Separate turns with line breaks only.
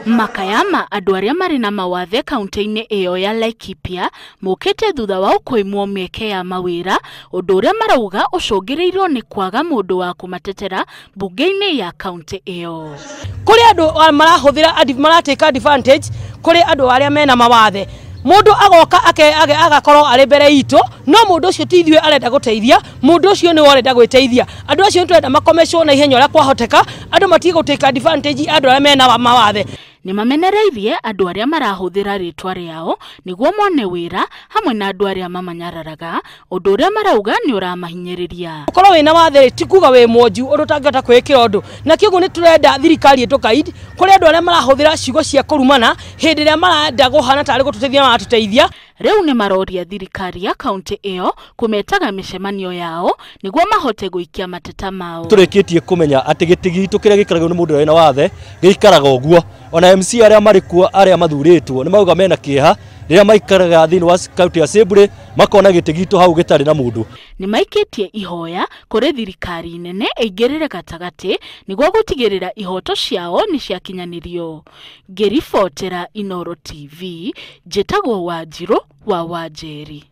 Makaya ma andũ arĩa marĩ na mawathe kaunti-inĩ ĩyo ya Laikipia mokĩte thutha wao kũimwo mĩeke ya mawĩra, ũndũ ũrĩa marauga ũcũngĩrĩirio nĩ kwaga mũndũ wa kũmatetera mbunge-inĩ ya kaunti ĩyo.
Kũrĩ andũ marahũthĩra maratake advantage kũrĩ andũ arĩa mena mawathe. Mũndũ agoka agakorwo arĩ mbere itũ, no mũndũ ũcio ti ithuĩ arenda gũteithia, mũndũ ũcio nĩwe arenda gwĩteithia. Andũ acio nĩtũrenda makomecwo na ihenya ũrĩa kwahoteka, andũ matige gũtake advantage andũ arĩa mena mawathe.
Nĩ mamenereirie andũ arĩa marahũthĩra rĩtwa rĩao nĩguo mone wĩra hamwe na andũ arĩa mamanyararaga, ũndũ ũrĩa marauga nĩ ũramahinyĩrĩria.
Gũkorwo wĩna wathe rĩ ti kuga wĩ mwonju ũndũ ũtangĩhota kwĩĩkĩra ũndũ, na kĩoguo nĩ tũrenda thirikari ĩtũkaid kũrĩ andũ arĩa marahũthĩra ciugo cia kũrumana hĩndĩ ĩrĩa marenda kũhana tarĩ gũtũteithia maratũteithia.
Rĩu nĩ maroria thirikari ya kaunti ĩyo kũmetaga mĩcemanio yao nĩguo mahote gũikia mateta mao.
Tũrĩkĩtie kũmenya atĩ gĩtĩ gitũ kĩrĩa gĩikaragio nĩ mũndũ ũrĩa wĩna wathe gĩikaraga ũguo. Ona MC arĩa marĩ kuo arĩa mathurĩtwo nĩ mauga mena kĩeha rĩrĩa maikaraga thĩinĩ wa kaunti ya Samburu makona gĩtĩ gitũ hau gĩtarĩ na mũndũ.
Nĩ maikĩtie ihoya kũrĩ thirikari nene ĩingĩrĩre gatagatĩ nĩguo gũtigĩrĩra ihoto ciao nĩ ciakinyanĩrio. Ngĩribotera Inooro TV, njĩtagwo Wanjirũ wa Wanjeri.